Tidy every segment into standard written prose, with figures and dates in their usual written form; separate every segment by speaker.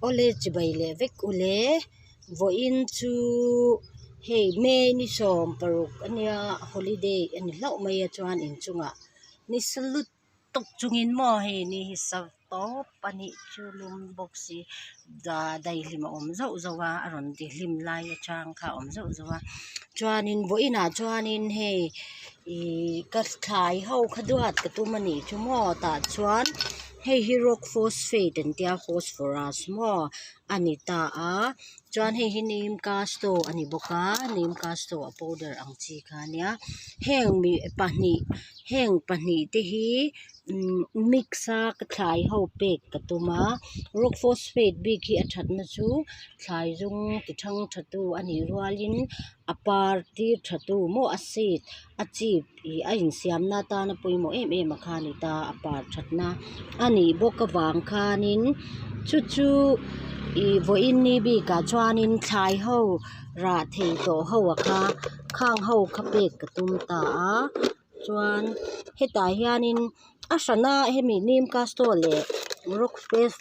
Speaker 1: Awle chibai leh vek ule, vawiin chu hei May ni 16 a nia holiday a ni hlauh mai a chuan inchungah ni sa lut tawk chungin maw hei ni hi sa tawp a nih chu lum bawk si daihlim a awm zauh zauh a a rawn tihlim lai atang kha a awm zauh zauh a chuanin vawiinah chuanin hei ihh ka thlai ho kha duat ka tum a nih chu maw tah chuan. Hei hi rock phosphate an tia phosphorus maw a ni ta a chuan hei hi neem casto a ni bawk a neem casto a powder ang chi kha a nia heng mi pahnih heng pahnih te hi imm mix a ka thlai ho pek ka tum a rock phosphate bik hi a thatna chu thlai zum ti thang tha tu a nih rualin a par tir tha tu maw a seed a chip. Ih a insiamna atana pawimawh em em a kha a ni ta a par thatna a nih bawk avang khanin chu chu ih vawiin ni bikah chuanin thlai ho rah thei tawh ho a kha khang ho kha pek ka tum ta a chuan hetah hianin a hrana hemi neem castor leh rock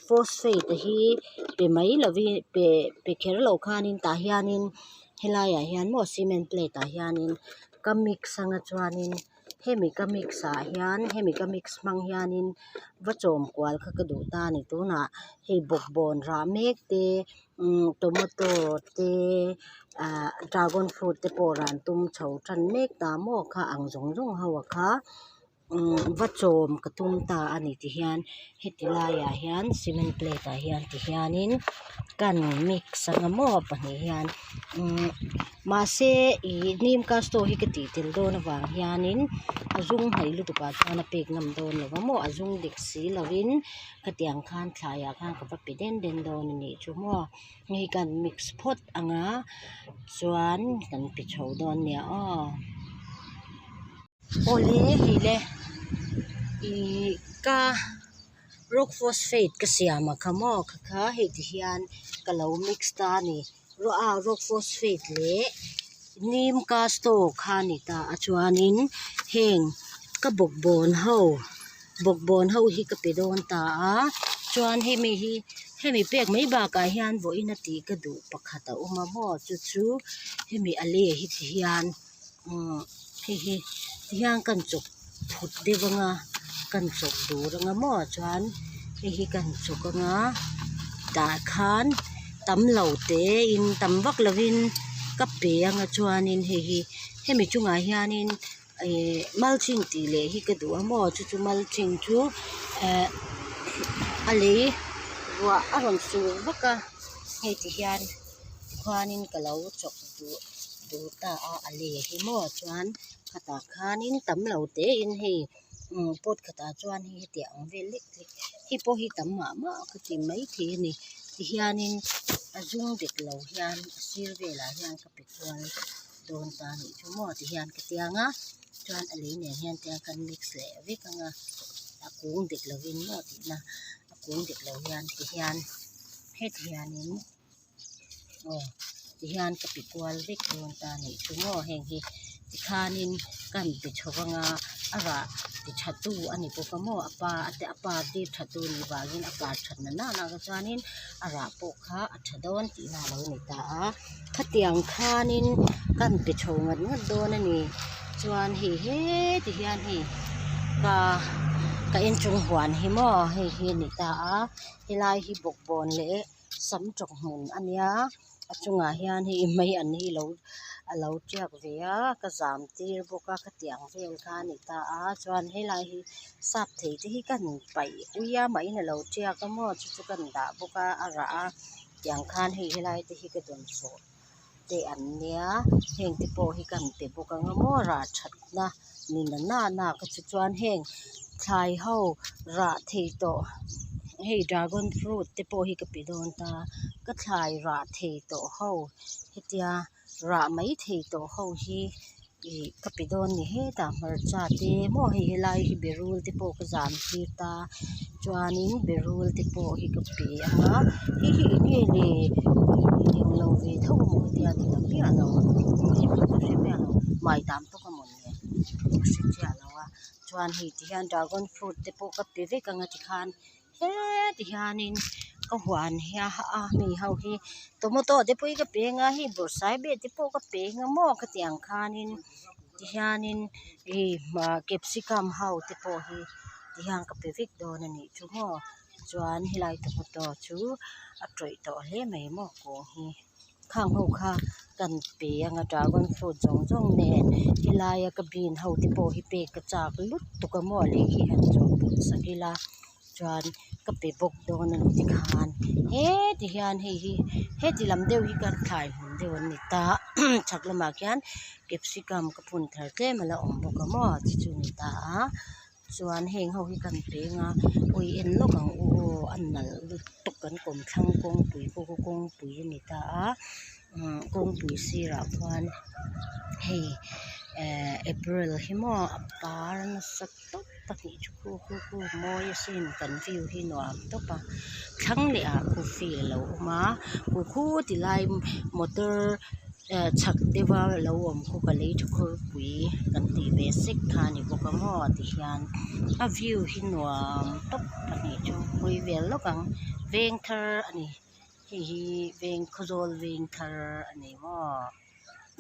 Speaker 1: phosphate te hi pe mai lovin pe pe kher lo khanin tah hianin helaiah hian maw cement plate ah hianin. Ka mix anga chuanin hemi ka mix ah hian hemi ka mix hmang hianin va chawm kual kha ka duh ta a ni tunah hei bawkbawn rah mek te umm tomato te ah dragon fruit te pawh ran tum chho tan mek ta maw kha ang zawng zawng ho a kha. Umm va chawm ka tum ta a ni ti hian heti laiah hian cement plate ah hian ti hianin kan mix anga maw pahnih hian umm mahse ih neem castor hi ka tih tel dawn avang hianin a zum hnaih lutuk ah chuan a pek ngam dawn lo va maw a zum dik si lovin khatiang khan thlaiah khan ka va pe den den dawn a nih chu maw hei kan mix phawt anga chuan kan pe chho dawn nia aw. Awle hei le ihh ka rock phosphate ka siam a kha maw kha kha hei ti hian ka lo mix ta a ni rock phosphate leh neem castor kha a ni ta a chuanin heng ka bawkbawn ho bawkbawn ho hi ka pe dawn ta a chuan hemi hi hemi pek mai bakah hian vawiin a tih ka duh pakhat a awm a maw chu chu hemi a lei hi ti hian. Umm hei hi tihian kan chawk phut deuh anga kan chawk dur anga maw chuan hei hi kan chawk anga tah khan tam lo te in tam vak lovin ka pe anga chuanin hei hi hemi chungah hianin ihh mulching tih leh hi ka duh a maw chu chu mulching chu ehh a lei ruah a rawn sur vak a hei ti hian tikhuanin ka lo chawk duh. Duh ta a a lei hi maw chuan khatah khanin tam lo te in hei umm pot khatah chuan hei hetiang ang vel lek lek hei pawh hi tam mah mah ka ti maithei a ni tihianin a zum dik lo hian a sir velah hian ka pe kual dawn ta a nih chu maw tihian ka tiang a chuan a lei nen hian tiang kan mix leh vek ang a a kung dik lovin maw tihna a kung dik lo hian tihian heti hianin. Aw tihian ka pe kual vek dawn ta a nih chu maw heng hi tikhanin kan pe chho vang a a rah ti tha tu a ni bawk a maw a pa te a par tir tha tu nih vangin a par that na na na chuanin a rah pawh kha a tha dawn tihna a lo ni ta a khatiang khanin kan pe chho ngat ngat dawn a ni chuan hei heti hian hei ka ka inchung huan hi maw hei hi a ni ta a helai hi bawkbawn leh. Sam tawk hmun a nia a chungah hian hei mai an hi lo a lo tiak ve a ka zam tir bawk a khatiang vel kha a ni ta a chuan helai hi sap thei te hi ka han paih ui a mahin a lo tiak a maw chu chu ka han dah bawk a a rah a tiang khan hei helai te hi ka dawnfawh te an nia heng te pawh hi ka han pe bawk ang a maw rah thatna ni na na ka chu chuan heng thlai ho rah thei tawh hei dragon fruit te pawh hi ka pe dawn ta ka thlai rah thei tawh ho hetia rah mai thei tawh ho hi ih ka pe dawn a ni hetah hmarcha te maw hei helai hi berul te pawh ka zam tir ta chuanin berul te pawh hi ka pe ang a hei hi eng nge le englo ve tho amaw ka tia ni ta miah lo eng nge ka hre miah lo maitam tawk amaw ni le ka hre chiah lo a chuan hei ti hian dragon fruit te pawh ka pe vek ang a tikhan heti hianin. Ka huan hi a a mi ho hi tomato te pawh hi ka peng a hei bawrhsaiabe te pawh ka peng a maw khatiang khanin tihianin ih capsicum ho te pawh hi tihian ka pe vek dawn a nih chu maw chuan helai tomato chu a tawih tawh hle mai maw kung hi khang ho kha kan pe anga dragon fruit zawng zawng nen helaia ka bean ho te pawh hi pek ka chak lutuk a maw lei hi han chawhpawlh sak ila chuan ka pe bawk dawn a ni tikhan heti hian hei hi heti lam deuh hi ka thlai hmun deuh an ni ta chhak lamah khian capsicum ka phun thar tlem a la awm bawk a maw chu chu a ni ta a chuan heng ho hi kan peng a ui en lawk ang u aw a nalh lutuk kan kawmthlang kawngpui pawh khaw kawngpui a ni ta a umm kawngpui sirah khuan hei ehh april hi maw a par nasa tawp pahnih chu khu khu khu mawi asin kan view hi nuam tawp a thlang leh ah khu field a lo awm a khu khu ti lai motor eh chhak deuh a lo awm khu ka lei tha khawrpui kan tih ve sek kha a ni bawk a maw tihian a view hi nuam tawp pahnih chu hawi vel lawk ang veng thar a ni hei hi veng khawzawl veng thar a ni maw.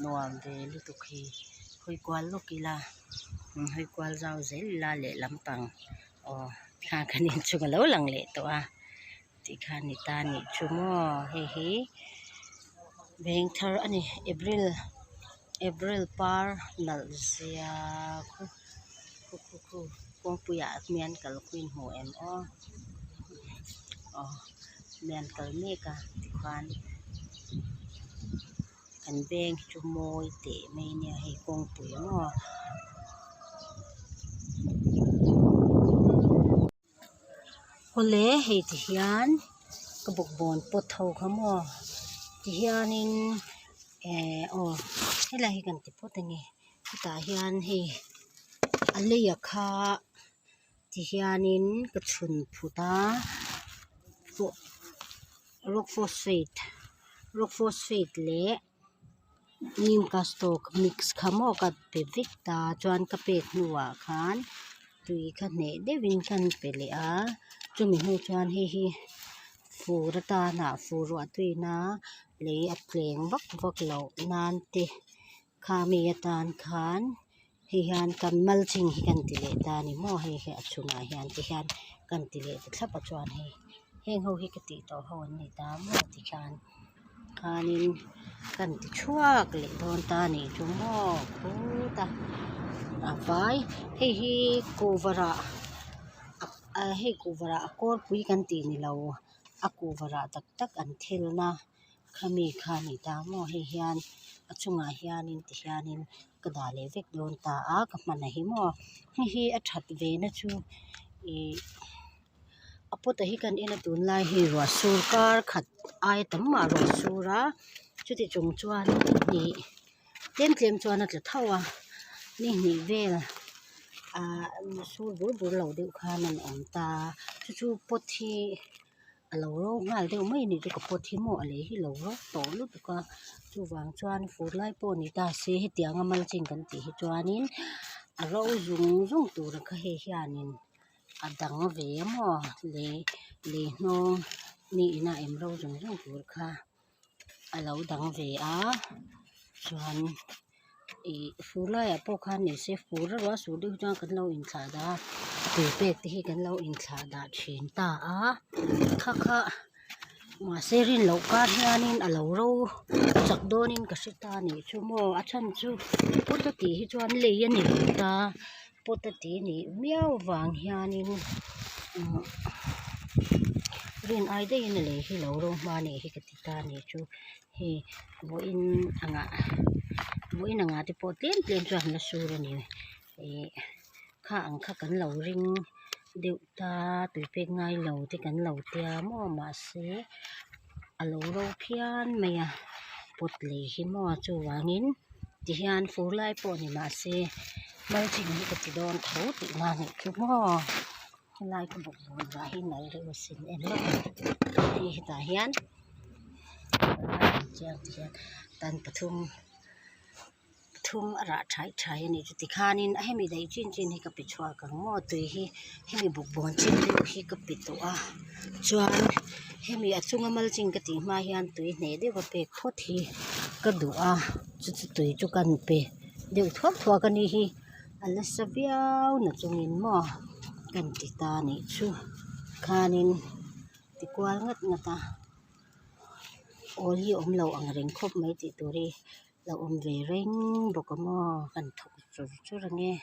Speaker 1: Nuam ve lutuk hi hawi kual lawk ila hawi kual zau zel ila lehlam pang aw tikhan kan inchung alo lang leh tawh a tikhan ni ta nih chu maw hei hi veng thar a ni april april par nalh zia khu khu khu khu kawngpui ah hian kal khu in hmu em aw aw mi an kal mek a tikhuan. Kan veng hi chu mawi teh mai ania hei kawngpui maw. Awle hei ti hian ka bawkbawn pot ho kha maw ti hianin eh aw helai hi kan ti phawt ange hetah hian hei a lei a kha ti hianin ka chhun phut a rock phosphate rock phosphate leh neem castor mix kha maw ka pe vek ta chuan ka pek hnuah khan tui kha hneh deuhin ka han pe leh a chumi hnu chuan hei hi fur atana fur ruah tuina lei a tleng vak vak loh nan te kha mi atan khan. Hei hian kan mulching hi kan ti leh ta a ni maw hei hi a chungah hian ti hian kan ti leh ta thlap a chuan hei heng ho hi ka tih tawh ho an ni ta maw ti khan khanin kan ti chhuak leh dawn ta a nih chu maw khuta a vai hei hi kuhva rah hei kuhva rah a kawrpui kan tih ni lo a kuhva rah tak tak an thelna. Khami kha a ni ta maw hei hian a chungah hianin ti hianin ka dah leh vek dawn ta a ka hman a hi maw hei hi a that ve na chu ihh a pot ah hi kan en a tunlai hi ruah sur kar khat aia tam mah ruah sur a chuti chung chuan ihh tlem tlem chuan a tla tho a ni hnih vel ahh sur bur bur lo deuh khan an awm ta chu chu pot hi. A lo ro nghal deuh mai a nih chu ka pot hi maw a lei hi a lo ro tawh lutuk a chuvang chuan fur lai pawh ni ta se hetianga mulching kan tih hi chuanin a ro zung zung tur kha hei hianin a dang ve a maw lei lei hnawng mi ina em ro zung zung tur kha. A lo dang ve a chuan ih fur laiah pawh khan ni se fur erawh a sur deuh hi chuan kan lo inthlah dah a tui pek te hi kan lo inthlah dah thin ta a kha kha mahse rin loh kar hianin a lo ro chak dawnin ka hre ta a nih chu maw a chhan chu pot a tih hi chuan lei a ni lo ta pot a tih nih miau vang hianin umm rin ai daihin a lei hi lo ro hma a nih hi ka ti ta a nih chu hei vawiin angah vawiin angah te pawh tlem tlem chuan an la sur a ni ih kha ang kha kan lo ring deuh ta tui pek ngai lo te kan lo tia maw mahse a lo ro phian mai a pot lei hi maw chuvangin tihian fur lai pawh ni mahse mulching hi ka ti dawn tho tihna a nih chu maw helai ka bawk bawn zah hi nalh deuh asin en lawk ang hei hetah hian chiang tihian tan pathum. thlum a rah thai thai a nih chu tikhanin a hemi daih chin chin hi ka pe chhuak ang maw tui hi hemi bawkbawn chin deuh hi ka pe tawh a chuan hemi a chunga mulching ka tih hma hian tui hneh deuh a pek phawt hi ka duh a chu chu tui chu kan pe deuh thuak thuak a nih hi a nasa viau na chungin maw kan ti ta a nih chu khanin ti kual ngat ngat a awl hi awm lo ang reng khawp mai tih tur hi lo awm ve reng bawk a maw kan thawk chur chur ang e.